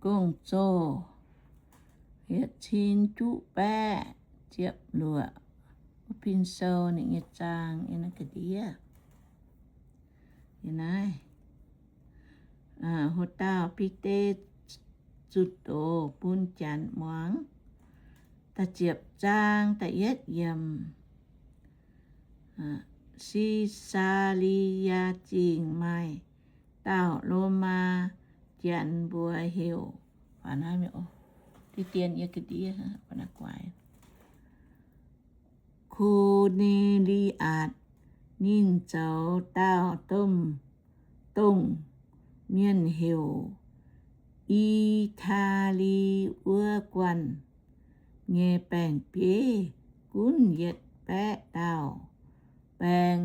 Gong-Zoh yietc cin juqv baeqv ziepc luoqc. Wuov pin sou ninh nyei zaang yiem naaiv ga'ndiev. Yiem naaiv, Ho dauh Bide zuqc doz bun janx muangx. Da'ziepc zaang da'yietv yiemc. Si^saa^li^yaa Zingh maaih dauh Lomaa janx mbuox heuc Ko^ne^li^atc. Ninh zoux dauh domh, dongh mienh heuc I^taa^li wuov guanh nyei baeng-bieiv, gunv yietc baeqv dauh baeng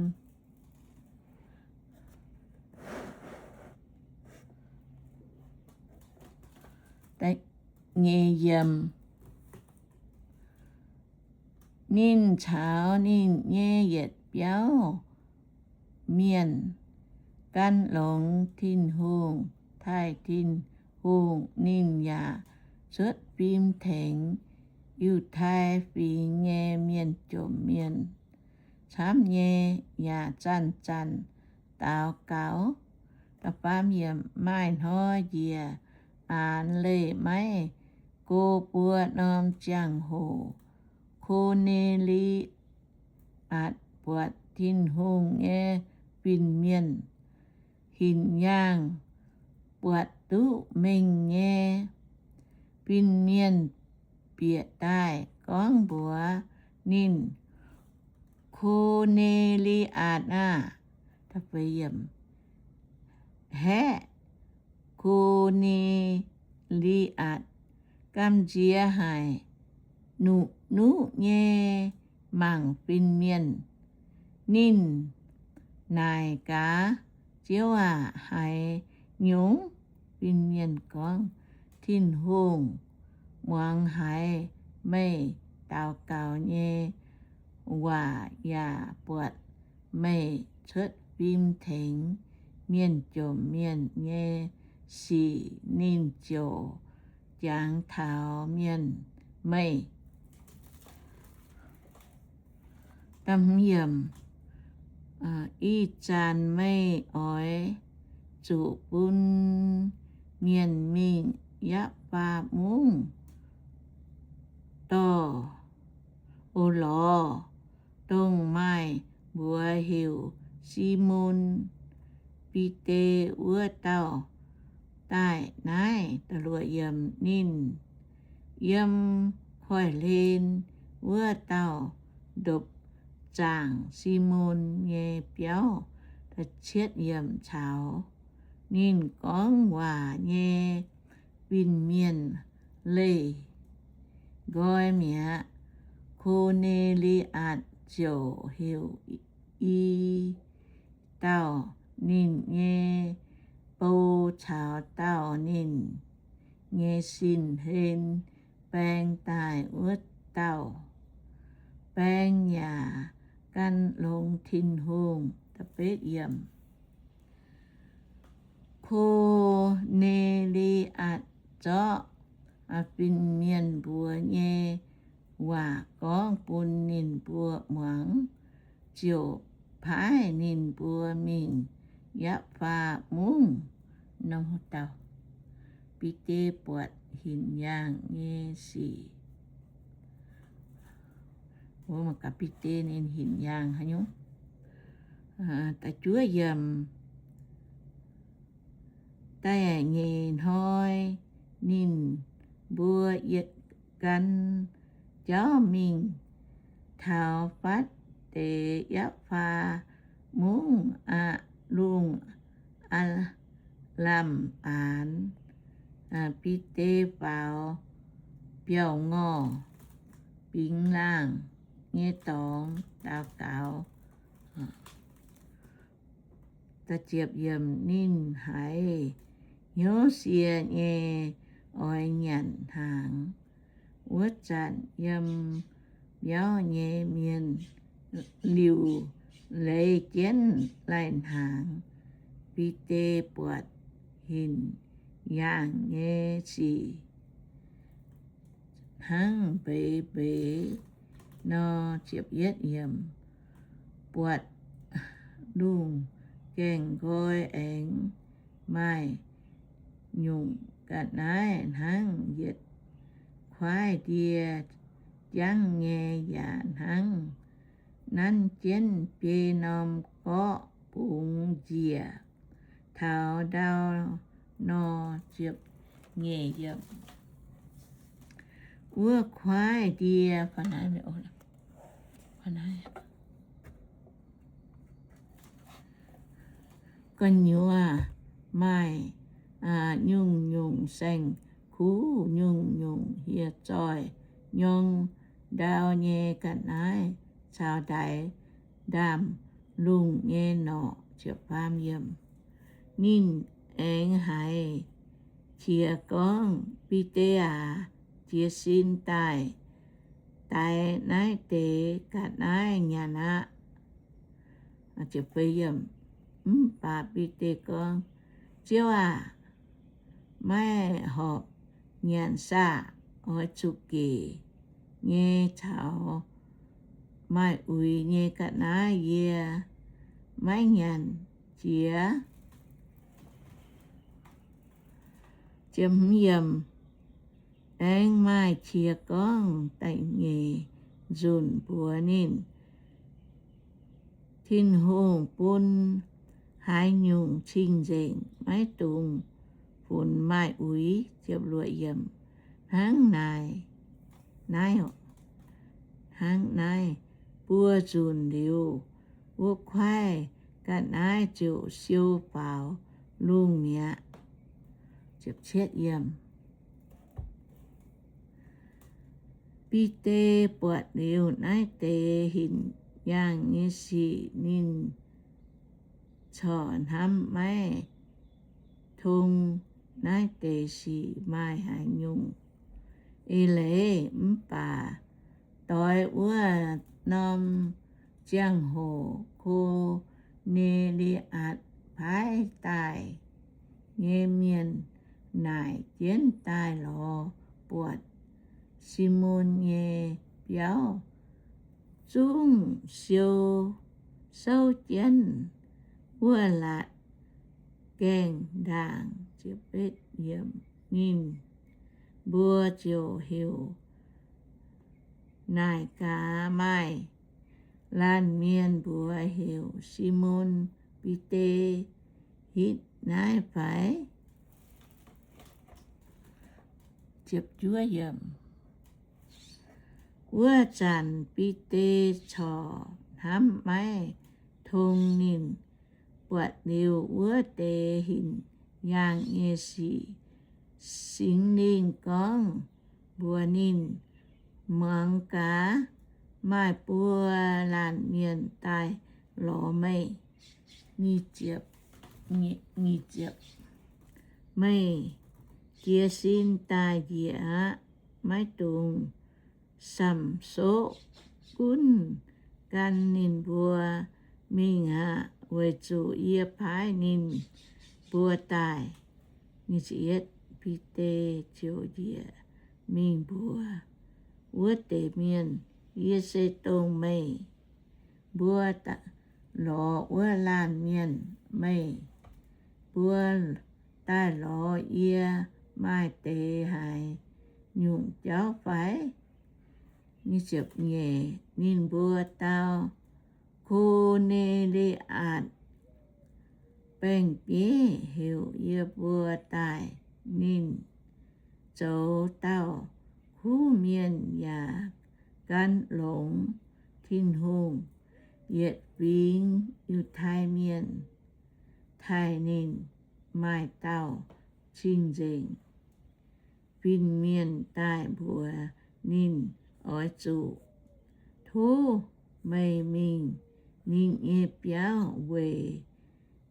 nyei yiem. Ninh caux ninh nyei yietc biauv mienh gan longx Tin-Hungh, taaih Tin-Hungh. Ninh yaac cuotv fim tengx Yiutai Fingx nyei mienh jomc mienh camv nyei, yaac zanc-zanc daux gaux. Maaih hnoi njiec aanx leih maiv go buo norm ziangh hoc, Ko^ne^li^atc buatc Tin-Hungh nyei fin-mienh hinc yaangh, buatc duqv mengh nyei fin-mienh bieqc daaih gorngv mbuox ninh, Ko^ne^li^atc aah! Haeqv, Ko^ne^li^atc gamh nziex haic, nuqv-nuqv nyei mangc fin-mienh. Ninh naaic gaax, Ziouv aac, haaix nyungc? Fin-mienh gorngv, Tin-Hungh muangx haiz meih daux gaux nyei waac yaac buatc meih cuotv fim tengx mienh jomc mienh nyei sic. Ninh ziouc jangx taux mienh meih. Ih zanc meih oix zuqc bun mienh mingh Yapv^faa Mungv dorh, o, lorz dongh maaih mbuox heuc Simon Bide wuov dauh daaih naaiv. Ninh yiem koiv-hlen wuov dauh ndopv-zaangc Simon nyei biauv caux ninh gorngv waac nyei fin-mienh leih nqoi mi'aqv. Ko^ne^li^atc ziouc heuc i dauh ninh nyei bou caux dauh ninh nyei sin-hlen baeng daaih wuov dauh. Baeng yaac gan longx Tin-Hungh. Ko^ne^li^atc zorqv fin-mienh mbuox nyei waac gorngv bun ninh mbuo muangx, ziouc paaiv ninh mbuo mingh Yapv^faa Mungv. Norm Dauh Bide Buatc Hinc Yaangh Nyei Sic. Mbuo mangc gaax Bide ninh hinc yaangh haaix nyungc. Da'juov yiemc. Da'nyeic hnoi ninh mbuo yietc gan jauv mingh taux fatv deix Yapv^faa Mungv aqv. Lungh lamh aanx, Bide faaux biauv-ngorh bingx laangh nyei dorngx daux gaux. Ninh haiz hnyouv sie nyei oix nyanc hnaangx. Wuov zanc yiem biauv nyei mienh liuc leiz jienv lai-hnaangx. Bide buatc hinc yaangh nyei sic hnangv mbeix mbeix nor. Buatc lungh gaengh nqoi aengx maaih nyungc ga'naaiv hnangv yietc kuaaiv ndie jangv nyei, yaac hnangv nanv jienv biei norm gorqv bungx njiec taux ndau nor. Wuov kuaaiv ndie gu'nyuoz maaih nyungc-nyungc saeng-kuv, nyungc-nyungc hieh zoih nyorng ndau nyei ga'naaiv caux ndaix ndaamv-lungh nyei norqc. Ninh aengx haiz qiex gorngv, Bide aac, jiez sin daaih daix naaiv deix ga'naaiv nyanc aqv. Mv baac Bide gorngv, Ziouv aah! Maiv horpc nyanc saah? Oix zuqc gec nyei caux maaih uix nyei ga'naaiv yie maiv nyanc jiex. Aengx maaih qiex gorngv da'nyeic nzunc mbuox ninh, Tin-Hungh bun haaix nyungc cing-nzengc maiv dungx funx maaih uix. Hnangv naaiv, naaiv, hnangv naaiv buo nzunc liuz, wuov kuaaiv ga'naaiv ziouc siou faaux lungh mi'aqv. Bide buatc liuz naaiv deix hinc yaangh nyei sic, ninh corc hnamv maiv tong naaiv deix sic maaih haaix nyungc eix leiz. Mv baac doix wuov norm ziangh hoc, Ko^ne^li^atc paaiv daaih nyei mienh naaic jienv daaih lorz buatc Simon nyei biauv zungv siou souv jienv wuov laatc gaengh ndaangc. Ninh mbuo ziouc heuc naaic gaax, Maaih laanh mienh mbuox heuc Simon Bide hitv naaiv fai? Wuov zanc Bide corc hnamv maiv tong ninh buatc liuz wuov deix hinc yaangh nyei sic. Singx Lingh gorngv mbuox ninh, Muangx gaax, maaih buo laanh mienh daaih lorz meih. Meih jiez sin daaih njiec aqv. Maiv dungx samx soqv gunv gan ninh mbuo mingh aqv, weic zuqc yie paaiv ninh mbuo daaih. Bide ziouc njiec mingh mbuox wuov deix mienh, Yie se dongh meih mbuo lorz wuov laanh mienh. Meih mbuo daaih lorz yie maaih deix haaix nyungc jauv fai? Ninh mbuo dau, Ko^ne^li^atc baeng-bieiv heuc yie mbuo daaih. Ninh zoux dauh kuv mienh yaac gan longx Tin-Hungh. Yietc fingx Yiutai Mienh taaih ninh. Maaih dauh cing-nzengc fin-mienh daaih mbuox ninh, Oix zuqc tov meih mingh ninh nyei biauv weic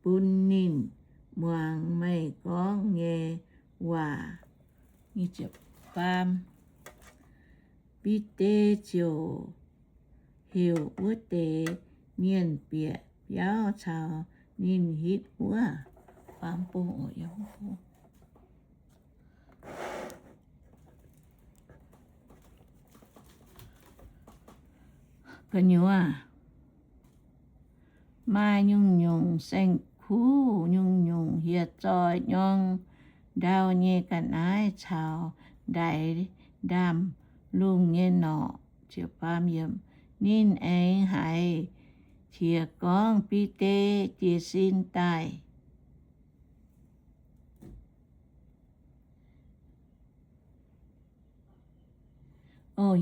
bun ninh muangx meih gorngv nyei waac. Bide ziouc heuc wuov deix mienh bieqc biauv caux ninh hitv wuov. Gu'nyuoz maaih nyungc-nyungc saeng-kuv, nyungc-nyungc hieh zoi nyorng ndau nyei ga'naaiv caux ndaix ndaamv-lungh nyei norqc. Ninh aengx haiz qiex gorngv, Bide, jiez sin daaih.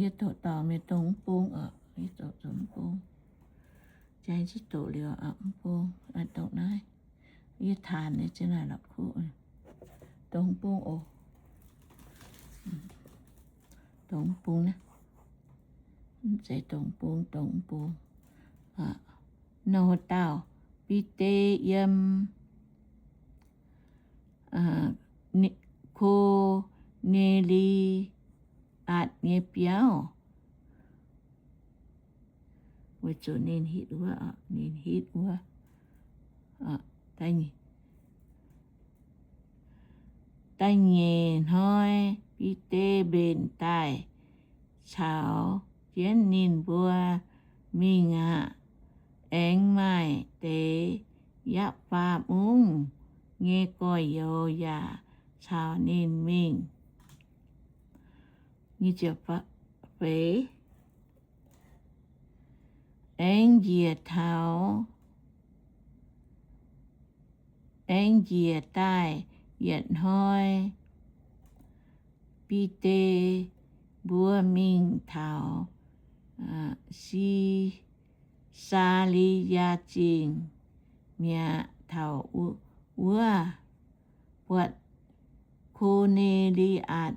Yie doqc dorngc mienh dongh mv bung oc. Yie doqc zoux mv bung. Jang ziex doqc liuz mv bung, dongh naaiv. Yie taanx nyei ziex naaic la'kuqv. Dongh mv bung oc. Dongh mv bung naaiv. Mv zeiz dongh mv bung, dongh mv bung. Nor dauh Bide yiem Ko^ne^li^atc nyei biauv. Weic zuqc ninh hitv wuov, ninh hitv wuov. Da'nyeic hnoi Bide mbenc daaih caux jienv ninh mbuo mingh aqv. Aengx maaih deix Yapv^faa Mungv nyei gorx-youz yaac caux ninh mingh. Feix Aengx njiec taux, aengx njiec daaih yietc hnoi, Bide mbuo mingh taux Si, Saa^li^yaa Zingh mi'aqv. Taux wuov, buatc Ko^ne^li^atc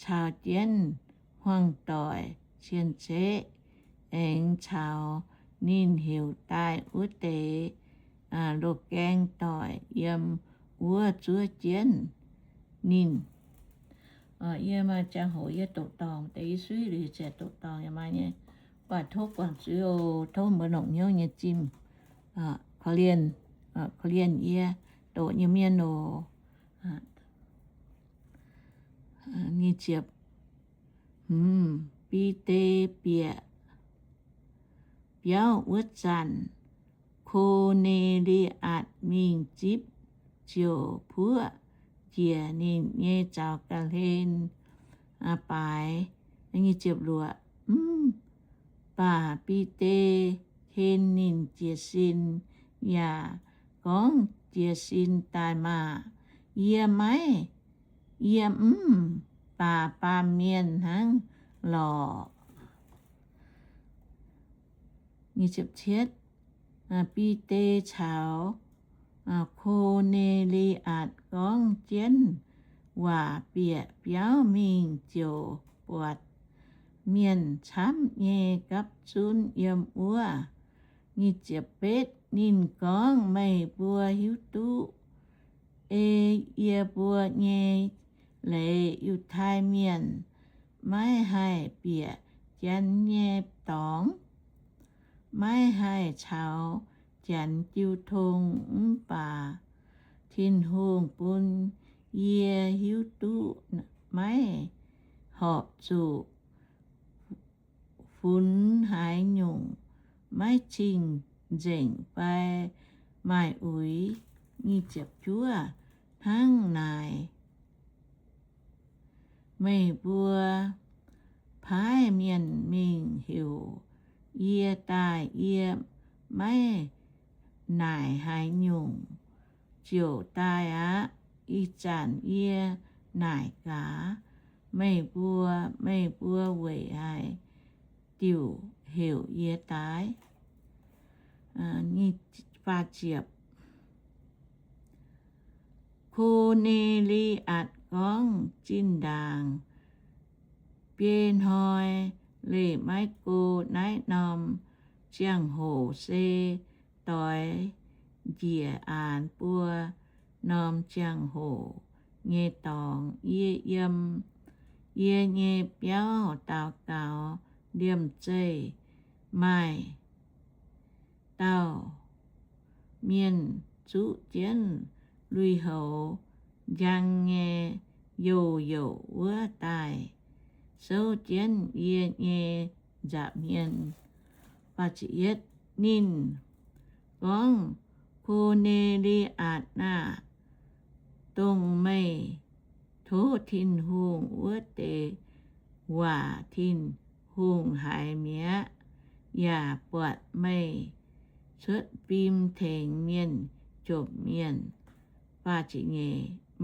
caux jienv hmuangv-doic cien-ceqv, aengx caux ninh heuc daaih wuov deix loz-gaeng doic yiem wuov zuov jienv ninh. Yie maaih ziangh hoc yie doqc dorngc deix, yie suiv liuz ziouc doqc dorngc yaac maaih nyei. Mv baac tov guangc zuiz oc. Tov mbuo longc hnyouv nyei zimh korv-lienh, korv-lienh yie doqc nyei mienh oc. Bide bieqc biauv wuov zanc, Ko^ne^li^atc mingh zipv ziouc puoqv njiec ninh nyei zaux ga'hlen baaix. Mv baac Bide hlen ninh jiez sin yaac gorngv, Jiez sin daaih maah! Yie maiv, yie mv baac baamh mienh hnangv lorqc. Bide caux Ko^ne^li^atc gorngv jienv waac bieqc biauv mingh ziouc buatc mienh camv nyei gapv zunv yiem wuov. Betv ninh gorngv, Meih mbuo hiuv duqv ei yie mbuo nyei leiz Yiutai Mienh maiv haih bieqc janx nyei dorngx, maiv haih caux janx jiu tong. Mv baac Tin-Hungh bun yie hiuv duqv maiv horpc zuqc funx haaix nyungc maiv cing-nzengc fai maaih uix. Hnangv naaic, meih mbuo paaiv mienh mingh heuc yie daaih, yie maiv naaic haaix nyungc ziouc daaih aqv. Ih zanc yie naaic gaax meih mbuo, meih mbuo weic haaix diuc heuc yie daaih? Ko^ne^li^atc gorngv, Zinh ndaangc biei hnoi leih maiv go naaiv norm ziangh hoc se doix njiec aanx buo norm ziangh hoc nyei dorngx. Yie yiem yie nyei biauv daux gaux liemh zeih, maaih dauh mienh zuqv jienv lui-houx njang nyei youh youc wuov daaih souv jienv yie nyei nza'hmien. Ninh gorngv, Ko^ne^li^atc aah! Dongh meih tov Tin-Hungh wuov deix waac Tin-Hungh haiz mi'aqv, yaac buatc meih cuotv fim tengx mienh jomc mienh.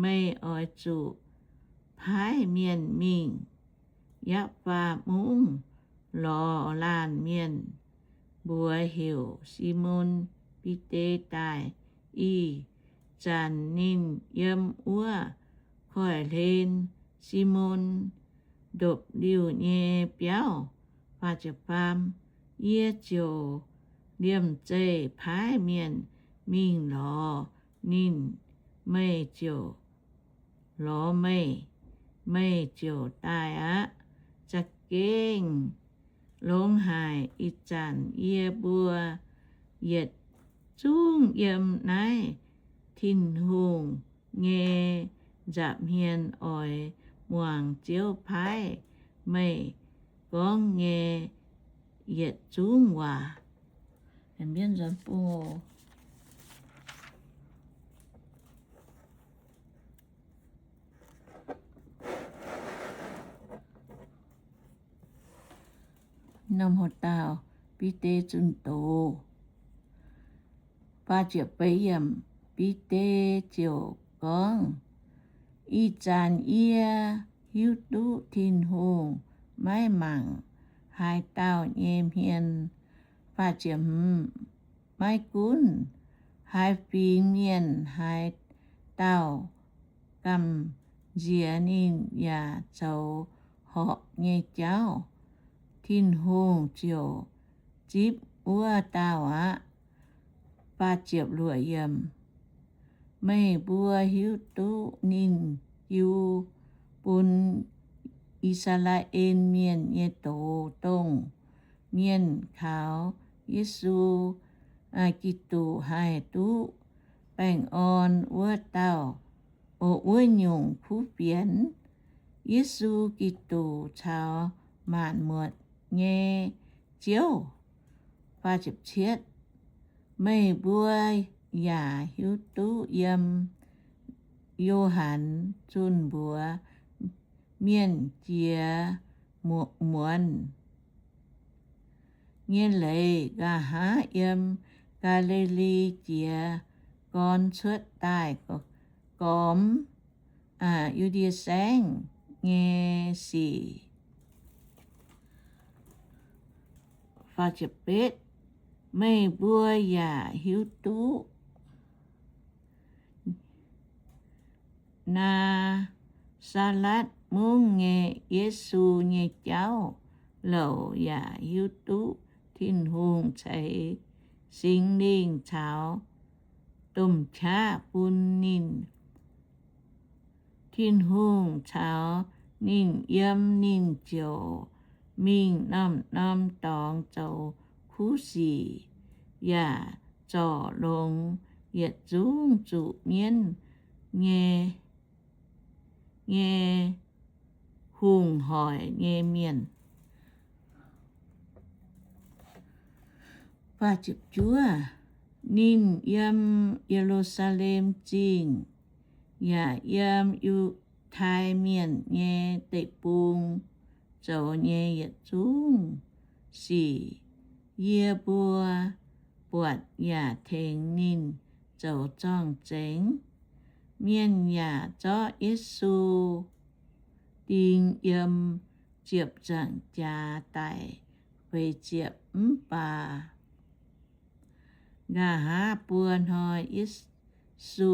Meih oix zuqc paaiv mienh mingh Yapv^faa Mungv lorz laanh mienh, mbuox heuc Simon Bide daaih. Ih zanc ninh yiem wuov koiv-hlen Simon ndopv-liuh nyei biauv. Yie ziouc liemh zeih paaiv mienh mingh lorz ninh. Meih ziouc, lorz meih, meih ziouc daaih aqv. Za'gengh longx haic. Ih zanc yie mbuo yietc zungv yiem naaiv Tin-Hungh nyei nza'hmien oix muangx Ziouv paaiv meih gorngv nyei yietc zungv waac. Norm Haaix Dauh Bide Zunh Doz. Bide ziouc gorngv, Ih zanc yie hiuv duqv Tin-Hungh maiv mangc haaix dauh nyei hmien. Maiv gunv haaix fingx mienh, haaix dauh gamh nziex ninh yaac zoux horpc nyei jauv, Tin-Hungh ziouc zipv wuov dauh aqv. Meih mbuo hiuv duqv ninh jiu bun I^saa^laa^en Mienh nyei doz, dongh mienh kaux Yesu Giduc haih duqv baengh orn wuov dauh, o, wuov nyungc kuv fienx, Yesu Giduc caux maanc muotc nyei Ziouv. Meih mbuo yaac hiuv duqv yiem Yo^han zunh mbuox mienh jiex muonz nyei leiz, nqa'haav yiem Gaa^li^li Jiez Gorn cuotv daaih gormx Yu^ndie Saengv nyei sic. Meih mbuo yaac hiuv duqv Naa^saa^letv Mungv nyei Yesu nyei jauv, louc yaac hiuv duqv Tin-Hungh ceix Singx Lingh caux domh qaqv bun ninh. Tin-Hungh caux ninh yiem, ninh ziouc mingh norm-norm dorngx zoux kuv sic, yaac zorc longx yietc zungv zuqc mienv nyei, nyei hungh hoic nyei mienh. Ninh yiem Ye^lu^saa^lem Zingh yaac yiem Yiutai Mienh nyei deic-bung zoux nyei yietc zungv sic, yie mbuo buatc yaac tengx ninh zoux zorng-zengx. Mienh yaac zorqv Yesu ding yiem ziepc nzaangc jaax daic feix ziepc. Mv baac nqa'haav buo hnoi Yesu,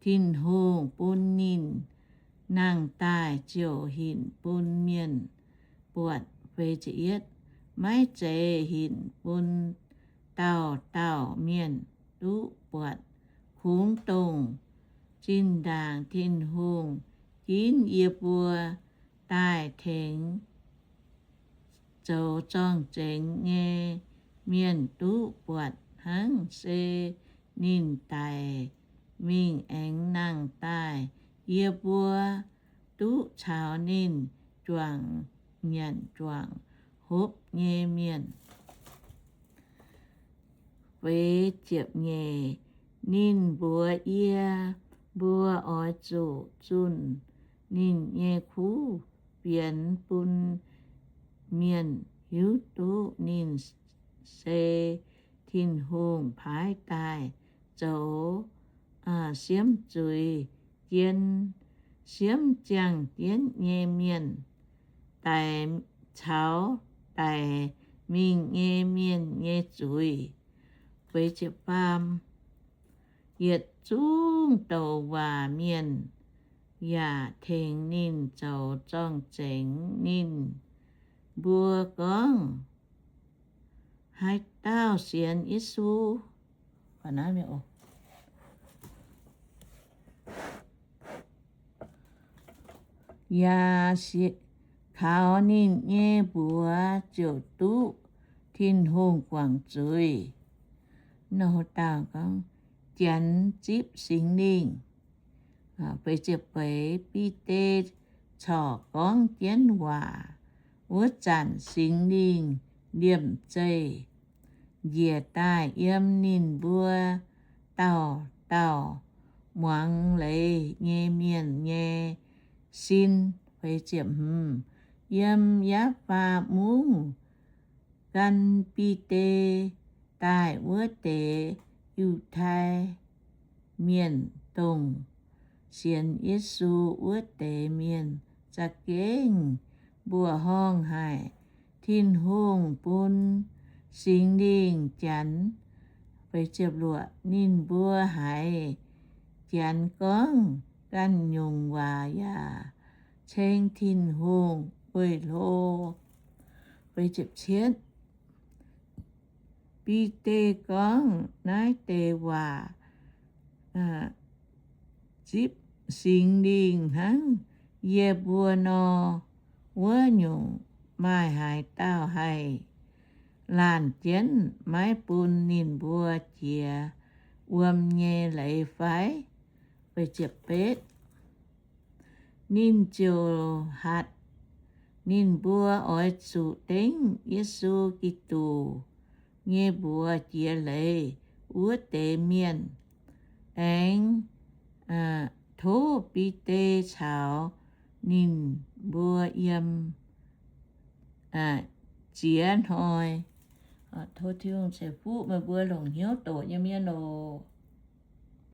Tin-Hungh bun ninh nangh daaih ziouc hinc bun mienh buatc. Maiv zeiz hinc bun dauh dauh mienh duqv buatc, kungx dongh zinh ndaangc Tin-Hungh ginv yie mbuo daaih tengx zoux zorng-zengx nyei mienh duqv buatc hnangv. Se ninh daic mingh aengx nangh daaih, yie mbuo duqv caux ninh juangc nyanc juangc hopv nyei mienh. Feix ziepc nyeic. Ninh mbuox yie, mbuo oix zuqc zunh ninh nyei kuv fienx bun mienh hiuv duqv ninh se Tin-Hungh paaiv daaih zoux siemv zuiz jien, siemv ziangh jienv nyei mienh, daic caux daic mingh nyei mienh nyei zuiz. Yietc zungv douc waac mienh yaac tengx ninh zoux zorng-zengx. Ninh mbuo gorngv, Haaix dauh sienx Yesu, yaac kaux ninh nyei mbuox ziouc duqv Tin-Hungh guangc zuiz. Nor dauh gorngv, Janx zipv Singx Lingh. Bide corc gorngv jienv waac wuov zanc, Singx Lingh liemh zeih njiec daaih yiem ninh mbuo dauh dauh muangx leiz nyei mienh nyei sin. Yiem Yapv^faa Mungv gan Bide daaih wuov deix Yiutai Mienh, dongh sienx Yesu wuov deix mienh, za'gengh mbuoqc horngh haic. Tin-Hungh bun Singx Lingh Janx. Ninh mbuo haiz Janx gorngv ganh nyungc waac yaac ceng Tin-Hungh weih hlo. Bide gorngv naaiv deix waac zipv Singx Lingh hnangv yie mbuo nor, wuov nyungc maaih haaix dauh haih laanh jienv maiv bun ninh mbuo jiex wuom nyei leiz fai? Ninh ziouc hatc ninh mbuo oix zuqc dengv Yesu Giduc nyei mbuox jiex leiz wuov deix mienh, aengx tov Bide caux ninh mbuo yiem ziex hnoi. Tov Tin-Hungh ceix fuqv meih mbuo longc hnyouv doqc nyei mienh oc.